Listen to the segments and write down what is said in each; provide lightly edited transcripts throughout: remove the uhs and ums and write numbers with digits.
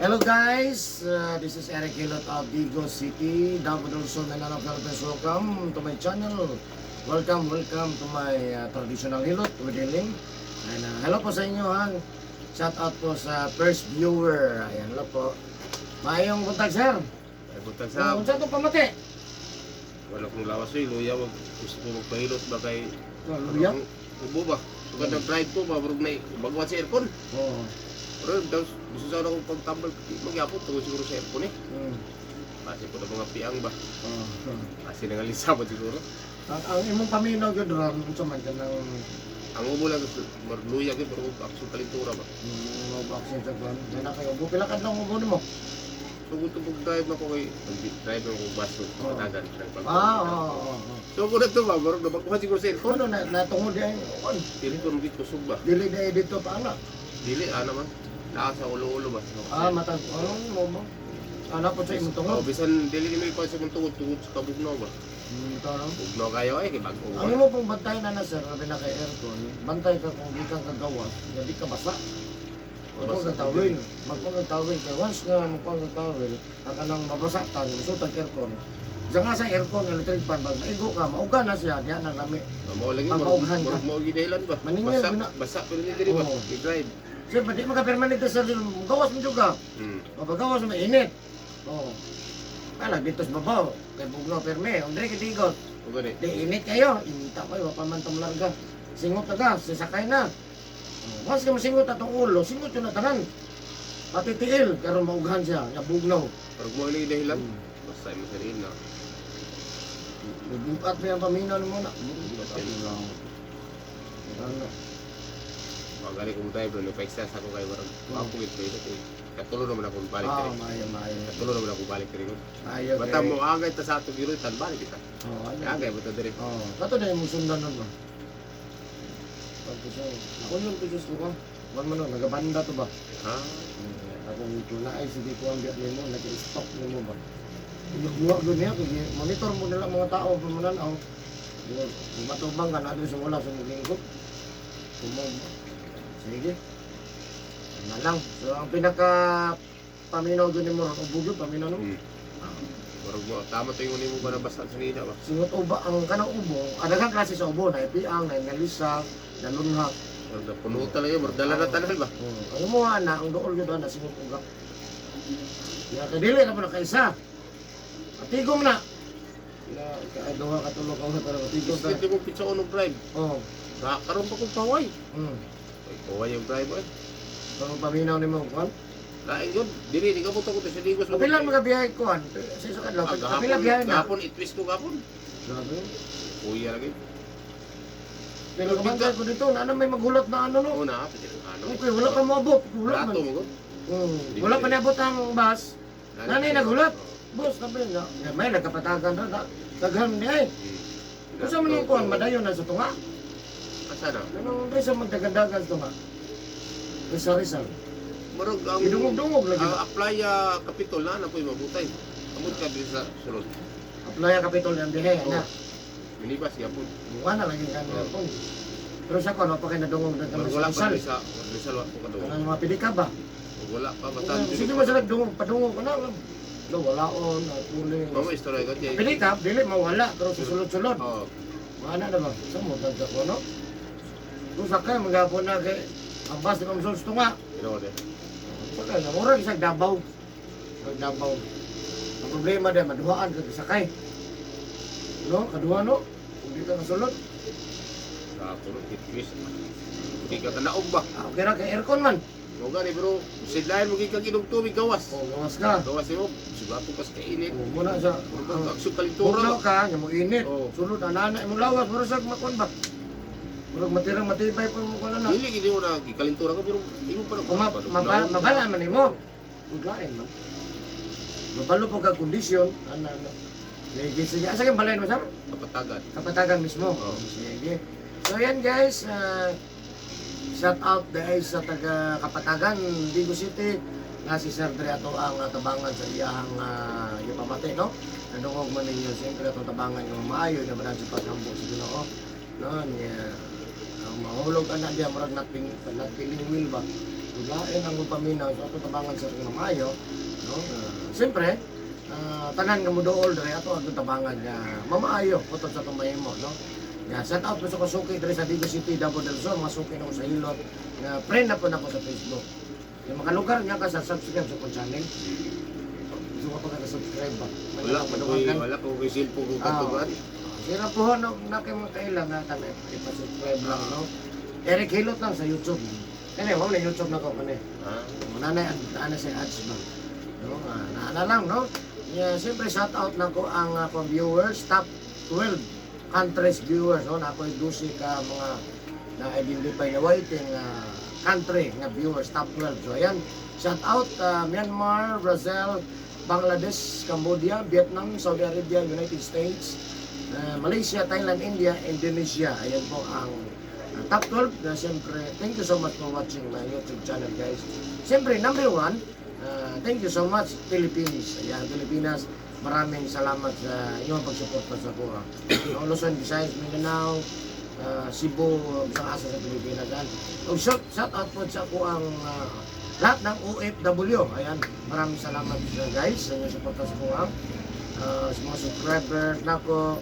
Hello guys, this is Eric Hilot of Digos City, Davao del Sur, Mindanao, Philippines. Welcome to my channel. Welcome, welcome to my traditional hilot with healing. And hello po sa inyo ha. Shout out po sa first viewer. Ayan, hello po. Maayong buntag, sir. Ay, buntag sa Unsa itong pamati? Wala kong lawas eh, luya wag gusto ko magpahilot ba kay Luya? Ubo ba? Sugad ng drive ko ba murag na bagwan sa aircon. Oo. Pero daw gusto sana akong pagtambal magyapon tungod siguro sa aircon eh. Kasi po na mga piang ba. Oo. Kasi nangalisa ba siguro. Ang imong paminaw gyud ron, unsa man kanang Ang ubo lang gusto murag luya gyud pero aksyon kalintura ba. Vaccine sa kuan. May na kayo ubo. Pila ka adlaw ubo nimo? So kung tubog drive ako kay drive ako bus Oo. matagan. Ah, oo. So kung na to ba murag nabagwan siguro sa aircon. Kuno na natungod ay kon. Aircon gid kusog ba. Dili na dito pa ana. Dili ana man. Naa sa ulo-ulo ba. Ah, matag ano mo mo. Ana po sa imong Oh, tungod. bisan dili ni may pa sa imong tungod tungod sa kabugnaw ba. To no. Bugnaw kayo ay kay bago. Ang imo pong bantay na na sir, labi na kay aircon, bantay ka kung di ka kagawas, nga di ka basa. Magkuha ka towel, magkuha ka towel kay once nga magkuha ka towel, ang kanang mabasa ta, musuot ang aircon. Diyan nga sa aircon, electric fan, pag maigo ka, mauga na siya, diyan ang lami. Mao lagi Pagkaughan ka. murag mao gidahilan ba. Maningil, Basa, guna. basa pero ni diri ba. Oo. I-drive. Sir, di mo ka permanente sir, gawas mo juga. Mapagawas mo, init. Oo. Ala, dito sa babaw, kay bugnaw perme, andre kay digot. O gani. Di init kayo, inita kayo, wa pa man tumlarga. Singot na ka, sisakay na. Oh, once ka masingot atong ulo, singot yun na tanan. Pati tiil, karon maughan siya, nabugnaw. Murag mao lagi dahilan. Basta imo sa na. Nabukat pa yung paminaw mo na. Bukat lang. Ano? Magali kong drive no pa sa ako kay murag ako gid pa eh. Katulo naman ako balik Ah, diri. maayo, maayo. Katulo naman ako balik diri. Maayo. Bata mo agay ta sa ato giro tan balik kita. Oh, ano? Agay bata diri. Oh, kato na yung sundan nun ba? Pagkusa, ako yung pisos ko ba? One man nun, nagabanda to ba? Ha. Ako na ay sige ko ang biyak nimo, nag-stock nimo ba? Nagbuwa doon niya, kaya monitor mo nila mga tao pamunan aw. Matubang ka na doon sa wala sa muglingkod. Kumog. Sige. Ano lang. So ang pinaka paminaw doon nimo ron, ubo gyud paminaw nimo. Murag mo tama to yung nimo ba nabasa sa nila ba. Singot uba ang kanang ubo, adaghang klase sa ubo, na ipiang, na nalisa, na lunhak. Murag na puno talaga, murag dala na tanan ba. Ang umuha na, ang dool yun na singot uga. Ya, kay dili na po na kaisa. Atigom na. Na kay duha ka tulo ka pero atigom ta. Isip mo pizza og drive. Oh. Na karon pa kong paway. Ay, paway yung drive eh. Pero paminaw nimo kuan. Lain yun. Dili, di ka punta ko sa Digos. Kapila mga biyahe kuan. Sa isa kadlaw, Ah, kapila biyahe na. Gahapon, itwist ko gahapon. Grabe. Kuya lagi. Pero kabantay ko dito, na ano may maghulot na ano no. Oo na, pwede lang, ano. Okay, wala pa moabot. Wala Rato man. mo ko. Wala pa niabot ang bus. Nanay nagulat. Boss, sabi na, may nagkapatagan na, daghan ni ay. Kung sa man yung kuan, madayon na sa tunga. Asa na? Anong sa magdagandagan sa tunga? Rizal Rizal. Murag ang Idungog-dungog lagi. Ang apply kapitol na na po'y mabutay. Amot ka diri sa sulod. Aplaya Kapitol ng bihe, na. Minibus gyapon. Buka na lagi kami po. Pero sa kuan, wala pa kayo nadungog na kami Murag sa wala pa Rizal. diri sa Rizal wa ko kadungog. Ano mga pili ka ba? Wala pa basta. Sige mo sila dungog, padungog ka na. Lo, wala on, tuling. Mamo istorya ko tiay. Pili ka, dili mawala, pero susulod-sulod. Oo. Mana na ba? Sa mo tagka ko, no? Kung sakay, maghapon na kay ang bus di pa masulod sa tunga. Tinuod eh. Sakay na, mura sa Davao. Sa Davao. Ang problema din, maduhaan ka sakay. No? Kaduha no? Kung di ka nasulod. Sa ako no, itwist. Di ka kanaog ba? Ah, okay ra kay aircon man. Mo gani pero sidlayan mo gid kag inom tubig gawas. O, gawas ka. Gawas mo, siguro pas kainit. O, muna sa Murag aksyon kalintura. Bugnaw ka, nga mo init. Oo. Sulod anana imong lawas, mura sa makuan ba? Murag matirang matibay pa mo kuan na. Dili gid mo na gikalintura ka pero imo pa na. Kung mabala man nimo. Uglain man. Mabalo po ka kondisyon, ana ana. Sige, sige. Asa kang balay mo, sir? Kapatagan. Kapatagan mismo. Oo. Sige. So yan guys, shout out dahil sa taga Kapatagan, Digos City, na si Sir Dre ato ang tabangan sa iyahang ipamate, no? Nadungog man ninyo, siyempre atong tabangan nga maayo na man sa paghambog sa Ginoo. No, niya ang mahulog ka na diya, murag not feeling well ba? Kung lain ang paminaw, so ato tabangan sir nga maayo, no? Siyempre, tanan nga moduol diri ato ang tabangan nga mamaayo putol sa atong mahimo, no? Nga shout out po sa kasuki diri sa Digos City, Davao del Sur, mga suki nako sa Hilot, nga friend na po nako sa Facebook. Yung mga lugar niya ka sa subscribe sa akong channel. Gusto ka pa ka subscribe ba? May Wala ko maduwagan. wala ko koy cellphone ko Ah. katugan. Sira po no, na kay mga kailan na kami ipa-subscribe lang, no? Eric Hilot lang sa YouTube. Kani, wala na YouTube na ko kani. Ah. Nanay, ana sa ads ba? No, naana lang, no? Yeah, siyempre, shout out na ko ang akong viewers, top 12 countries viewers, no? Na ako'y 12 ka mga na-identify na waiting country nga viewers, top 12. So, ayan, shout out Myanmar, Brazil, Bangladesh, Cambodia, Vietnam, Saudi Arabia, United States, Malaysia, Thailand, India, Indonesia. Ayan po ang top 12 na siyempre, thank you so much for watching my YouTube channel, guys. Siyempre, number 1, thank you so much, Philippines. Ayan, Pilipinas, maraming salamat sa inyong pagsuporta sa kuha. No, Luzon, Visayas, Mindanao, Cebu, sa asa sa Pilipinas. Ayan. Og shout out po sa kuang lahat ng OFW. Ayan, maraming salamat guys sa inyong suporta sa kuha. Sa mga subscribers nako,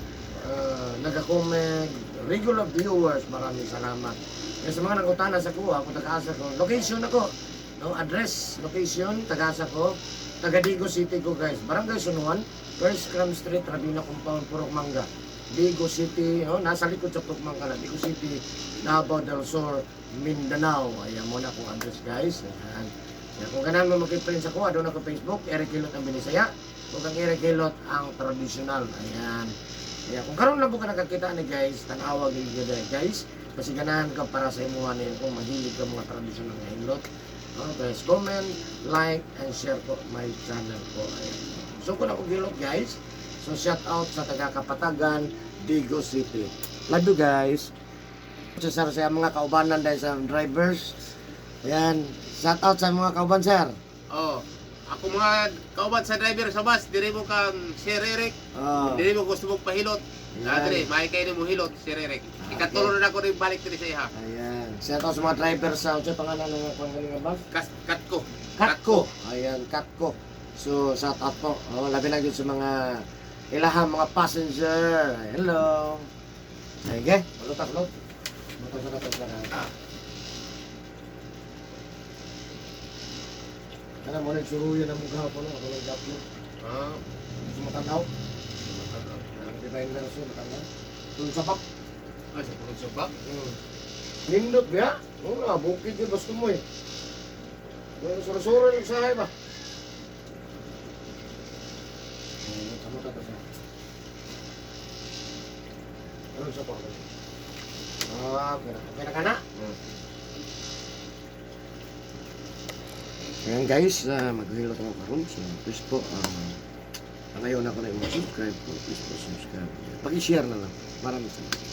nagka-comment, regular viewers, maraming salamat. Kaya sa mga nangutana sa kuha, kung taga-asa ko, location ako, no, address, location, taga-asa ko, taga Digo City ko guys, Barangay Sunuan, First Cram Street, Rabina Compound, Purok Mangga, Digo City, no, nasa likod sa Purok Mangga na, Digo City, Davao del Sur, Mindanao. Ayan muna akong address guys. Ayan. Kaya kung ganahan mo makiprint sa kuha, doon ako Facebook, Eric Hilot ang Binisaya. Kung ang Eric Hilot ang traditional. Ayan. Kaya kung karon lang po ka nakakita ni guys, tanawa gyud gyud guys. Kasi ganahan ka para sa imuha niyo kung mahilig ka mga traditional nga hilot. No, guys, comment, like, and share po my channel po. Ayan. So kung ako gilot guys, so shout out sa taga Kapatagan, Digo City. Love you guys. So, sir, sa mga kaubanan dahil sa drivers. Ayan, shout out sa mga kauban sir. Oh. Ako mga kauban sa driver sa bus, dire mo kang Sir Eric. Oh. Dire mo gusto mong pahilot. Ayan. Ah, dire, may kayo mo hilot, Sir Eric. Ikatulo na ako rin balik diri sa iha. Ayan. Shout out sa mga driver sa unsa pangalan ng kuan galing nga bus? Kas kat ko. Katko. Ayan, Katko. So, shout out po. Oh, labi lang yun sa mga ilahang mga passenger. Hello. Sige, malutas, lot. Malutas, malutas, malutas. Kana mo nagsuruyan ang mukha po no, ako lang gaplo. Ah. Gusto matanaw. Ang divine version matanaw. Dun sa pak. Ah, sa purok subak. Nindot ba? Oo nga, bukid yun, gusto mo eh. Pero suro-suro yung sahay ba? Sama ka sa. Ano sa pa? Ah, pera. Pera ka na? Ayan guys, maghilot ako karon. So, please po, ngayon ako na yung subscribe po. Please po, subscribe. Paki-share na lang. Maraming salamat.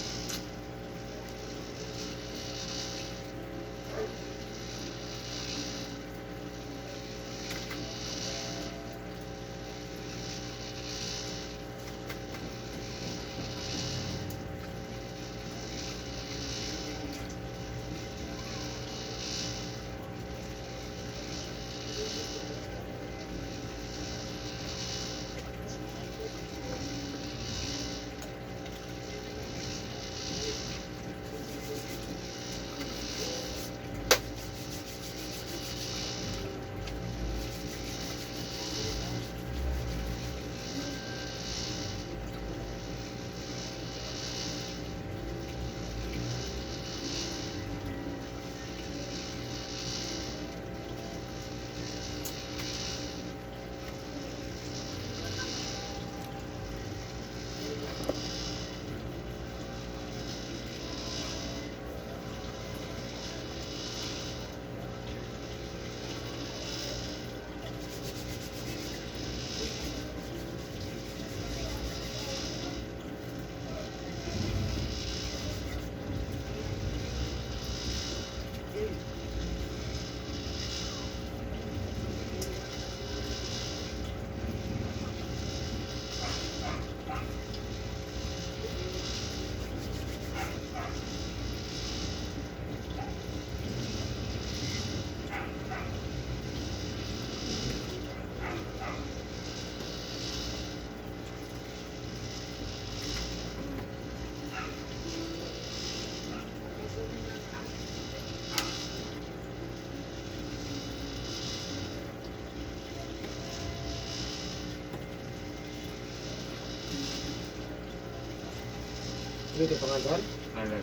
Ano ito pangalan, sir? Alan.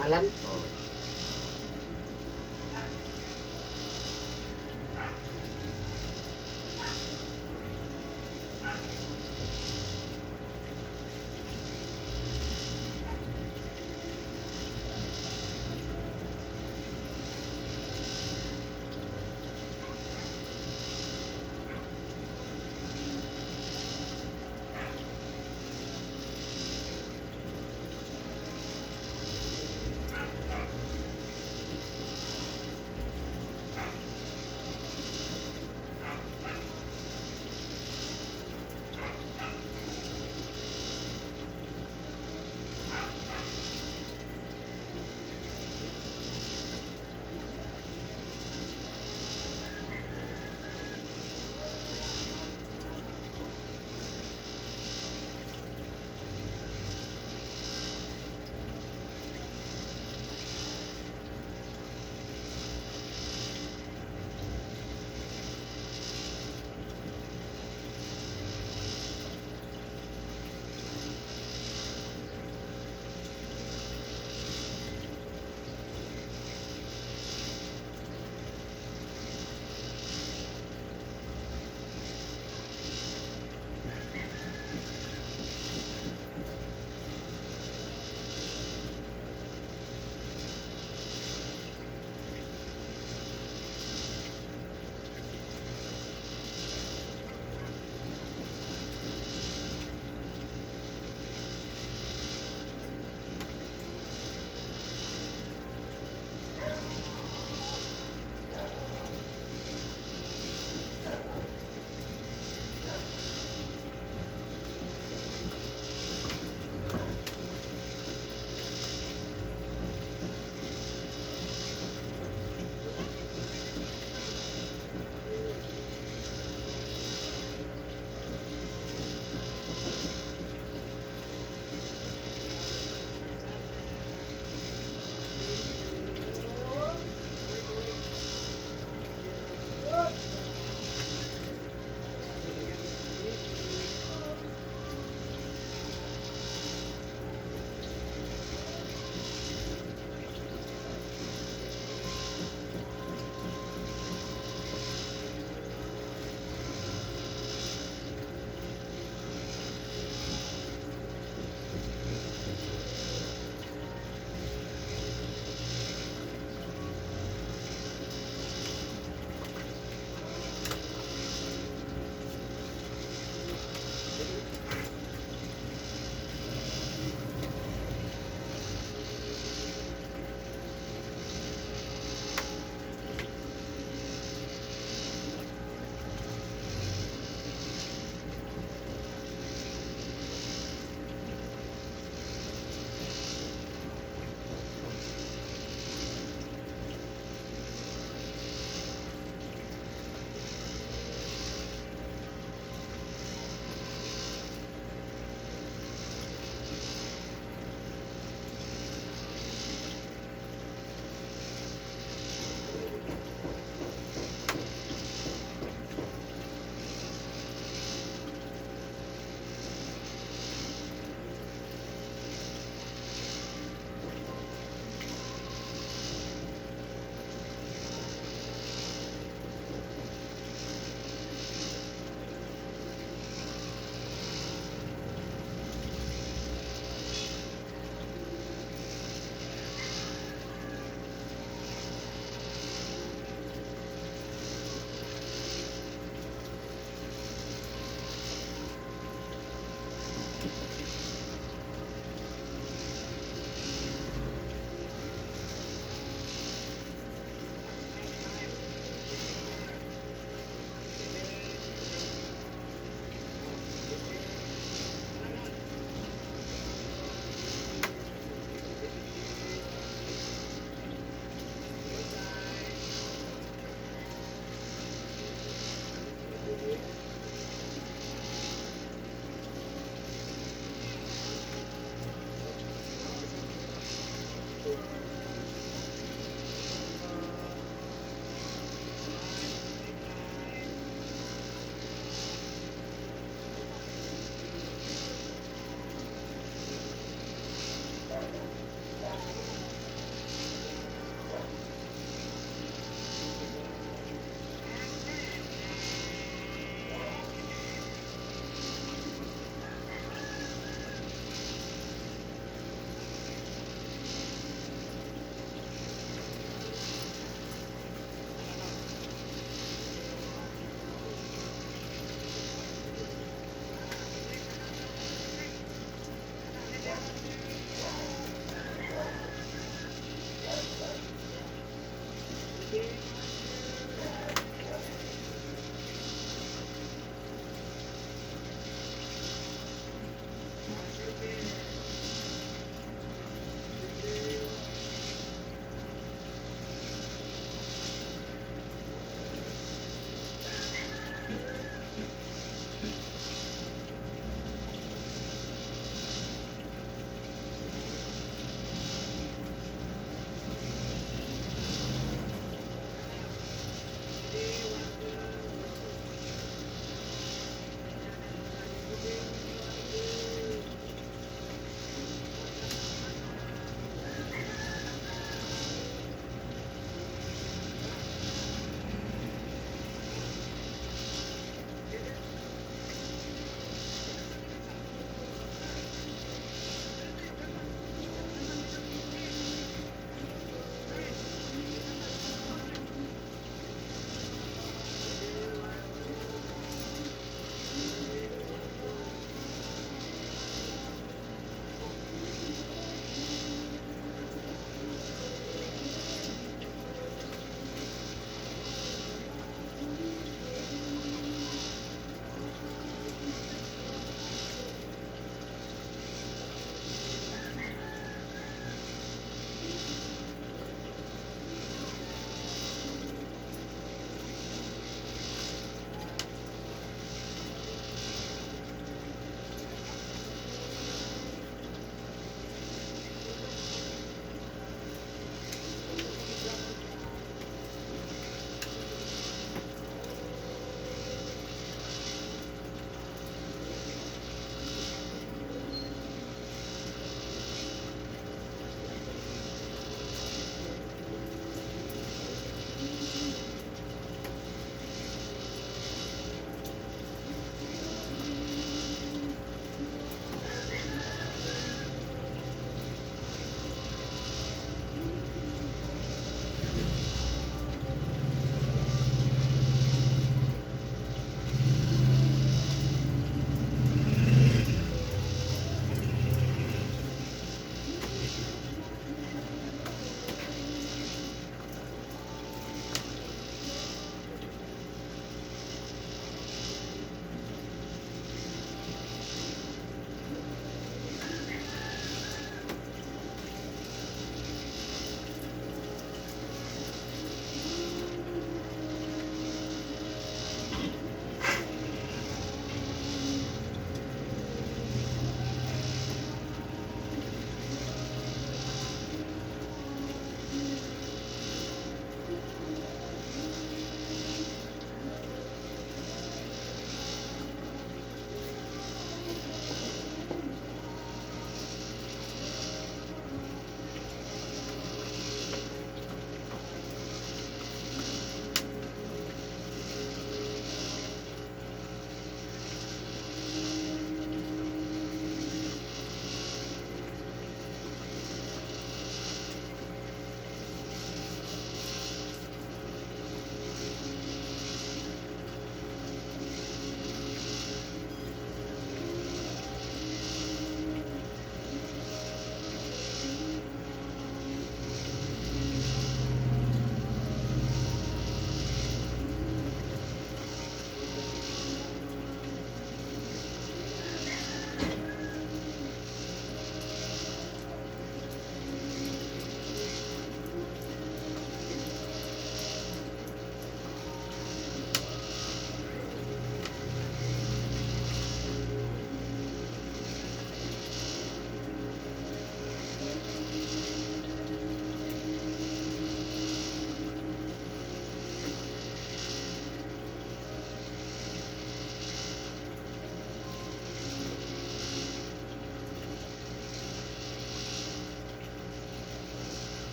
Alan? Oo.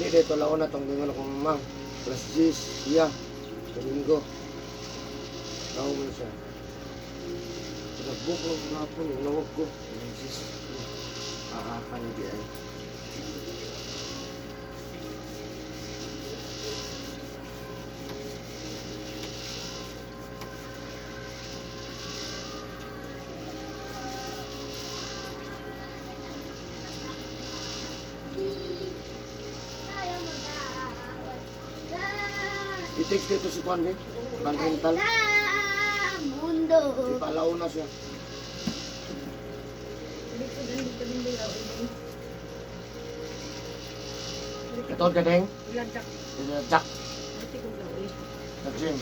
Dili dito laon na tong dingon akong mamang. Plus 10, iya. Domingo. Tao man siya. Nagbook lang ko hapon, nawag ko. Alas 10. Aaka na di ay. I-text dito si Juan, eh. Van Rental. Mundo. Ipalauna siya. Katod ka, Deng? Ilagdak. Jack. Ate kong gawin. Sa gym.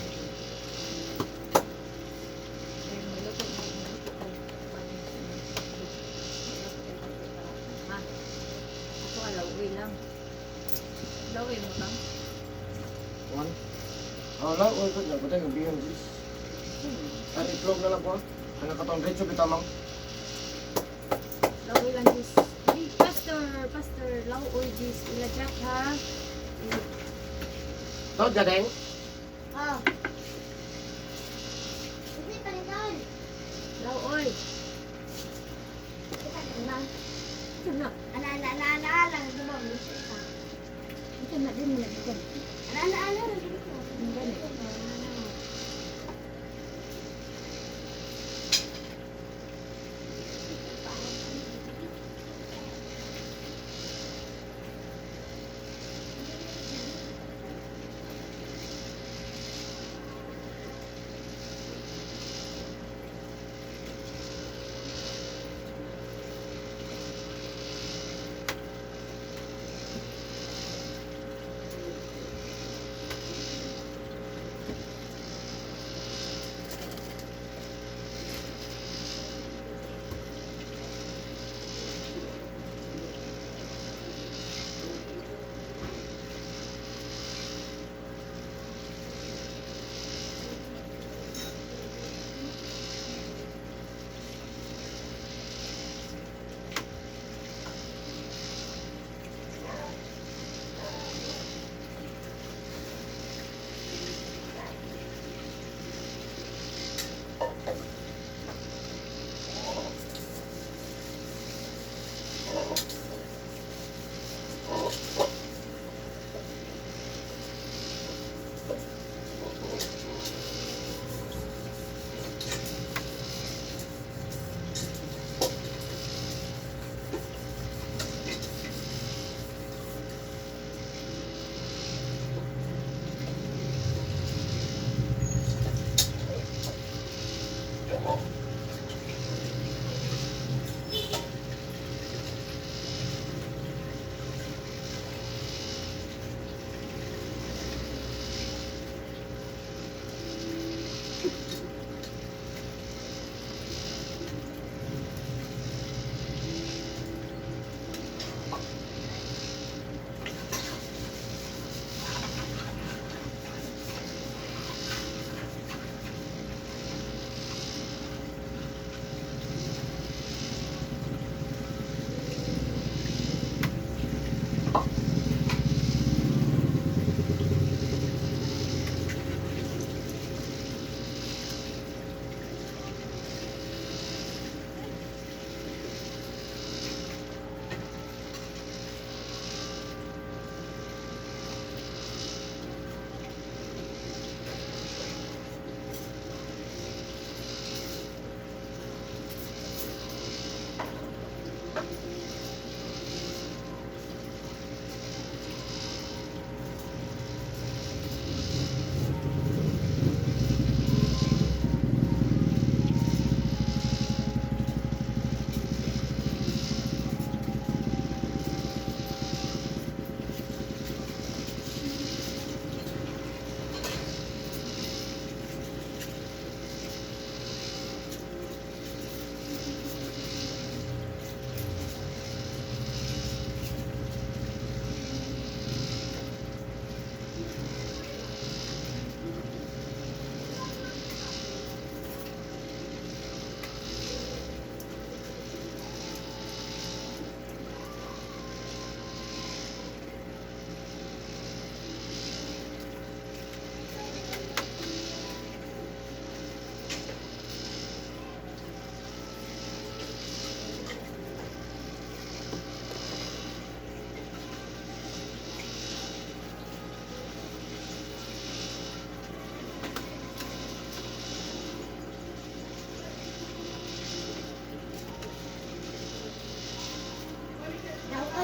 Ha? Ako alaw lang. Lawin mo lang. Juan? Oh, la, oy, ko, dapat ang gabi yung sis. Ang itlog na lang po. Ano ka tong retso bitamang? Lawin lang this. Hey, Pastor, Pastor, lawoy this. Ilajak ha. Tod ka, Deng? Oh. Kasi palitan. Lawoy. Ito na. Ala, ala, ala, ala, ala. Ano ba? Ito na din mo na. Ala, ala, ala. Ala.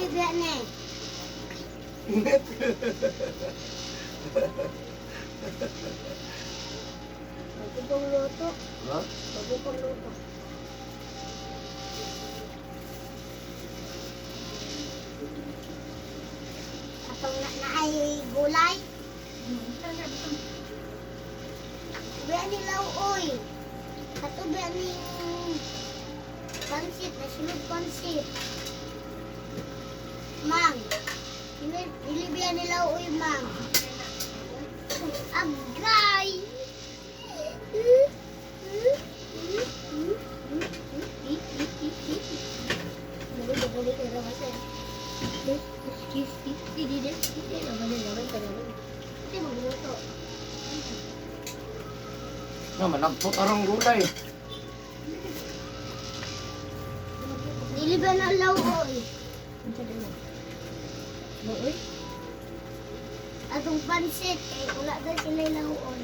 Dili biya ni. Init. Bago pang luto. Ha? Bago pang luto. Atong na naay gulay. Biya ni lauoy. Kato biya ni pansit, na sulod pansit. Mang. Dili biya ni lauoy, mang. Agay! Na, malagpot arang gulay. Dili ba na lauoy? Unsa din mo? Lauoy? Atong pansit kay wala daw sila lauoy.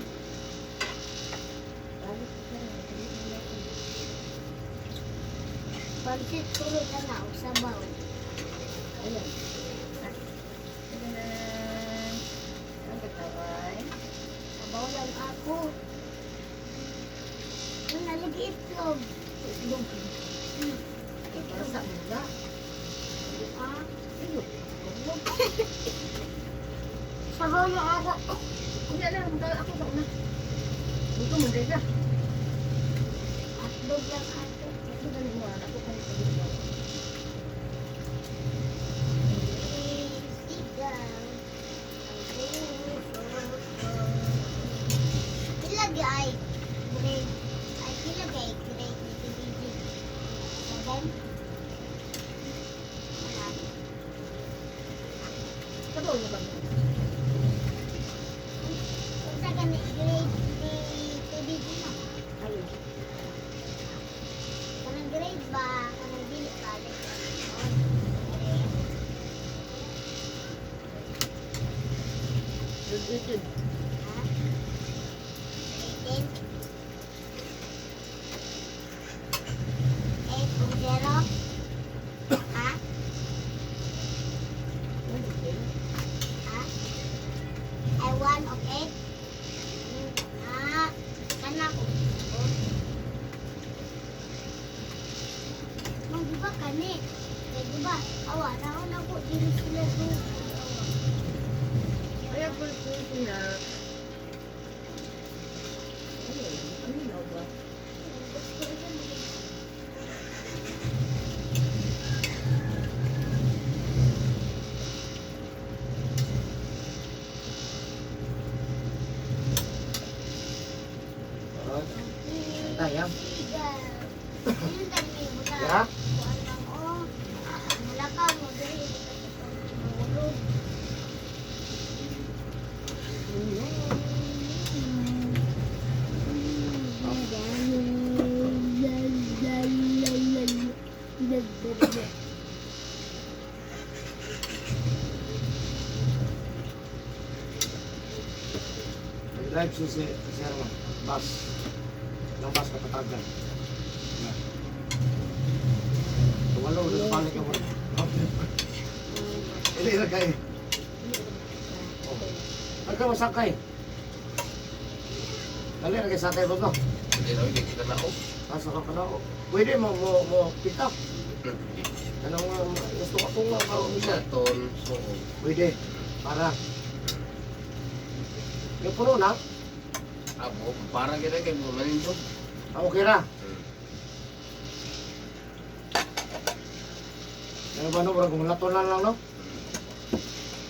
Pansit puro na na og sabaw. Ayan. Tadaan! Ang kataway. Sabaw lang ako. Ang nalagi itlog. Itlog. Itlog. Sa mula. Ah. Iyo. Sabaw lang ako. Kunya lang, magdala ako sa una. Luto mo dahil ka. Hotdog lang ako. Ito dali mo, ako kayo sa dito. Sigaw. Ang puso ko. Pila ay grade ay pila ay grade ni TBG? 7? Wala. Sabaw na ba? Unsa gani grade ni TBG no? Ayun. Kanang grade ba? Kanang dili ba? Like, oh, grade. Grade 18. Ha? Grade 10? 8 kung 0? Ha? Ha? Ay, 1 of 8? Ah, kana ko. Mang, di ba kani? Kay di ba? Awa, naon na ko, dili sila so. Awa. Kaya po ito na. Ayun, ano na ba? Tayo. Sigaw. Ya? Mulakaw mo diri di ka sa mahulog. Nag-drive siya si si Herman. Bus. Ng bus kapatagan. Yeah. Tumalo, na balik ako. Ili ra kay. Oh. Ay ka masakay. Dali ra kay sakay ba no? Hindi na, hindi kita na ako. Asa ka pa na ako. Pwede mo mo mo pick up. Kanang gusto ko kung Sa ton, so, Pwede. Para. Yung puno na. abo, para kita kay mo manindog. Ah, okay ra. Ano ba no? Murag mulato na lang no?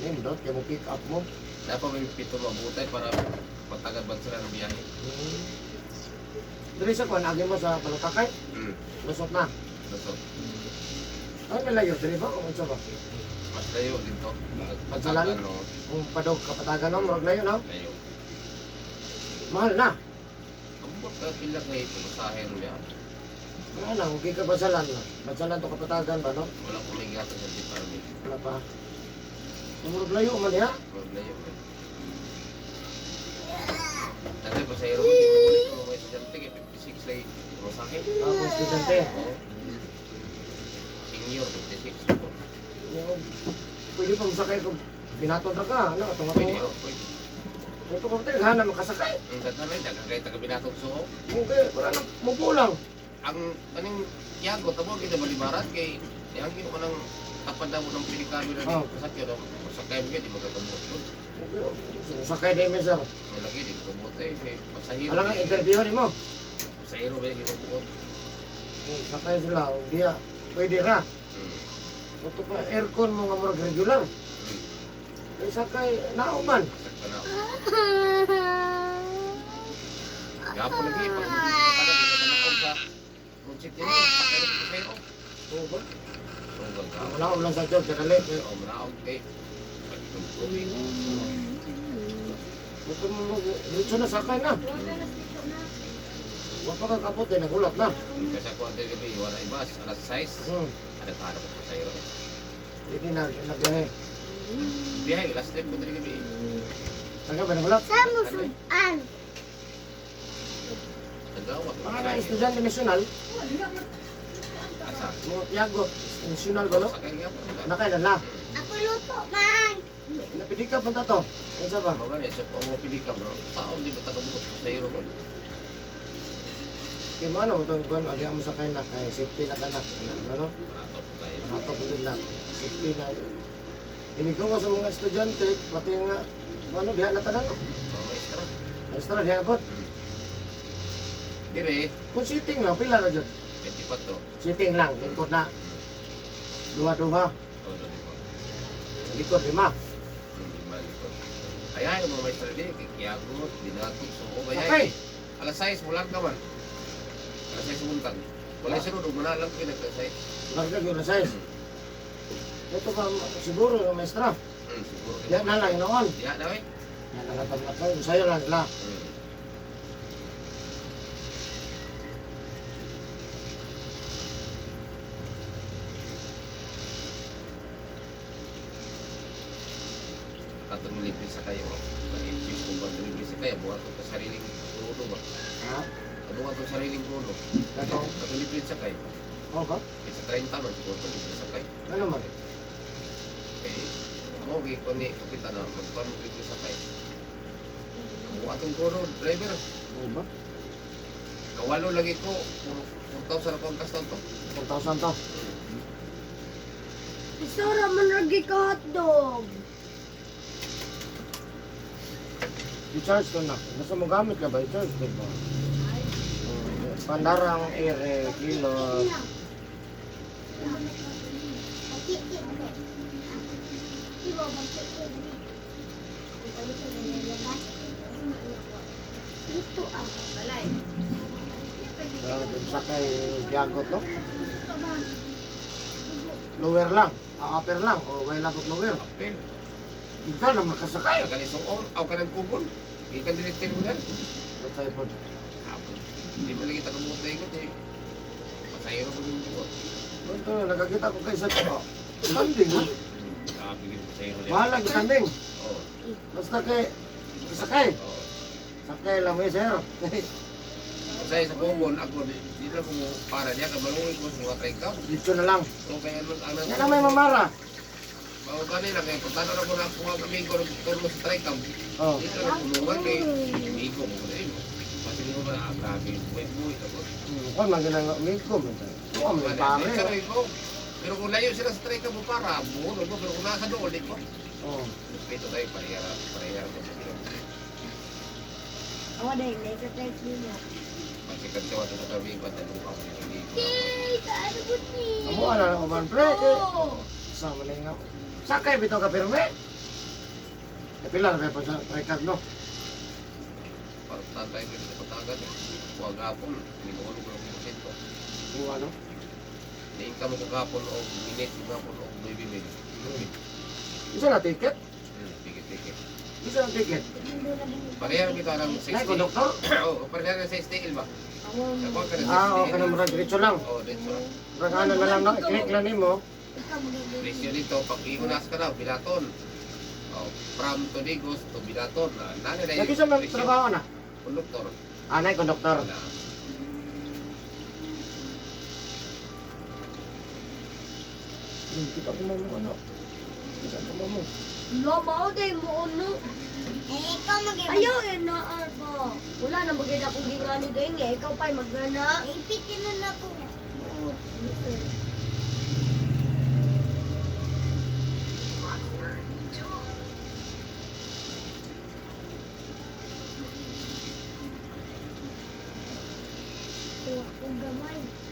Nindot, kaya mo pick up mo. Dapat may pito mabutay para patagal ba sila ng biyahe. Dili sa kuan, agi mo sa Palutakay. Lusot na. Lusot. Ay, malayo. Dili ba? O unsa ba? Mas layo dito. Pagsalan? Ano, Kung padog kapatagan no? Murag layo no? layo. Mahal na. Ambot ka pila kay pamasahe niya. Wala na, okay ka basalan na. Basalan to kapatagan ba no? Wala ko may gata sa department. Wala pa. Murag layo man niya. Murag layo man. Dati pasahero ko dito ulit ko mga estudyante kay 56 lay pamasahe. Ako estudyante. Oo. Senior 56 po. Pwede pa masakay kung binaton ra ka, ano, atong Pwede, ato. oh, pwede. Ito ko tayo, na makasakay. Ang daghan daghan kay taga binatog suo. Okay, wala na, mupulang. Ang kaning Tiago tabo kita balibaran kay yang ko nang tapad na mo ng pilikami na Oh. sakyo daw. Sakay mo di magkakabot. Okay, sakay din mi, sir. Lagi di magkabot eh kay pasahero. Alam nga, interview ni mo. Pasahero ba yung mabuot? Sakay sila, o diya, pwede ra. Ito pa, aircon mo nga murag regular. Kay sakay, nauman. Sakto na. Gapon lagi pag magkakabot sa project nimo, sakay na pasahero. Oo ba? So gagawin. Wala ko lang sa job, kadali. Oh, manaog kay pag-tubig. Ito mo, dito na sakay na. Wala na sito na. Wa pa kakapot eh, nagulat na. Kasi ako ang gabi, wala ibas, alas 6. Ano ka hanap ko sa'yo? Hindi na, naglahe. Biyahe, last time ko din gabi. Taga ba nagulat? Sa mo sudan. Nagawa. Mga na estudyante nasyonal, Asa? mo Tiago, nasyonal ba no? Sakay nga po. Nakailala. Ako luto man. Napili ka punta to. Ano ba? Mga niya, sa pamupili ka bro. Taon di ba tagabuot ko sa'yo ro? Kaya mo ano, itong kuan, adi mo sakay na, kay safety na ka na. Ano? Ato po tayo. Ato po din lang. Safety na. Inigaw ko sa mga estudyante, pati nga, ano, diha na tanan. Mga maestra. Maestra, diha po. Dire, Kung sitting lang, pila na dyan. 24. Sitting lang, lingkod na. Duha-duha, Oh, 24. likod lima. Lima likod. Ay, ay, mga maestra di, kikiagot, binatog, suo, ay, Okay. ay. Alas 6, mulag ka man. Alas 6 buntag. Wala sunod, umana lang ko alas 6. Larga yun na size. Ito ba, siguro yung maestra. Siguro. Diyan na lang, noon. Diya na, eh. Yan na lang kayo. Sa'yo lang sila. Katong libre sa kayo. Pag-infuse kung ba libre sa kayo, buhat ko sariling puno ba? Ha? Buhat ko sariling puno. Kato? Katong libre sa kayo. Oo ba? Sa 30 man, siguro ito libre sa kayo. Ano man? Eh, ako, okay, kung ni kapitan na, magpaano libre sa kayo. Buhat ang puno, driver. Oo ba? Kawalo lagi ko, 4,000 ako ang kaston to. 4,000 to. Isora man lagi ka hotdog. I-charge ko na. Basta mo gamit ka ba? I-charge ko ba? Pandarang ere, kilo. Dito ah. Balay. Sakay Tiago to. Lower lang. Ah, upper lang. O, way lang lower. Apel. Ikaw na makasakay. Kaya suong, aw ka ng kubol. Ikan din yung terminal. Patay po. Hapon. Hindi mo lagi tagamot na ikot eh. Pasahero ko yung buot. Ito, nakakita ko kay sa oh, Standing, ha? Sabi ko pasahero niya. Mahal ang standing. Oo. Basta kay, sakay. Oo. Sakay lang eh, sir. Pasahero sa kubol, ako, di lang ko para niya, kamalungin ko sa mga trikaw. Dito na lang. So kaya ang ang Yan ang may mamara. Bago kami lang, kaya pagtano na ko na kung ang amigo ng turno sa trikaw. Oh. Dito lang tulungan kay amigo ko. Eh, kasi mo ba, ah, grabe, buhay buhay. Tapos, Kung man ginang amigo, man tayo. Oo, may pare. Pero ikaw, pero kung layo sila sa trikaw mo para, buo, no, pero kung nasa doon, di ko. Oh. Respeto tayo, parehara, parehara ko sa sila. Ako dahil, nasa type niya. Pasikat ka, wato sa kami, ba't anong ako yung amigo? Yay! Kaano po ni? Amo ana na man pre. Eh, sama na nga. Sakay bitaw ka pirme. Eh, pila na ba sa record no? Parang tatay ko sa patagan. Huwag hapon, minuulog lang yung sento. Yung ano? Naingka mo kagapon o minute mo gapon o baby baby. Isa na ticket? Ticket, ticket. Isa na ticket. Pareha kita ng 60. Nay, konduktor? Oo, pareha ng 60 ilba. Sa kuha ka ng 60. Ah, okay na murag diretso lang. Oo, diretso lang. Murag ano na lang no, i-click lang nimo. Presyo dito, pag iunas ka na, Bilaton. Oh, from Todigos to Bilaton. Na, nana na Lagi sa mga trabaho na. Konduktor. Ah, nay, konduktor. Na. Kita ko mo ano. Kita ko mo. No, mao day mo ano. Eh, ikaw mag Ayaw eh na ba. Wala na magid akong gingani day nga ikaw pa'y magnana. Ipitin na na ko. Kuha ko gamay.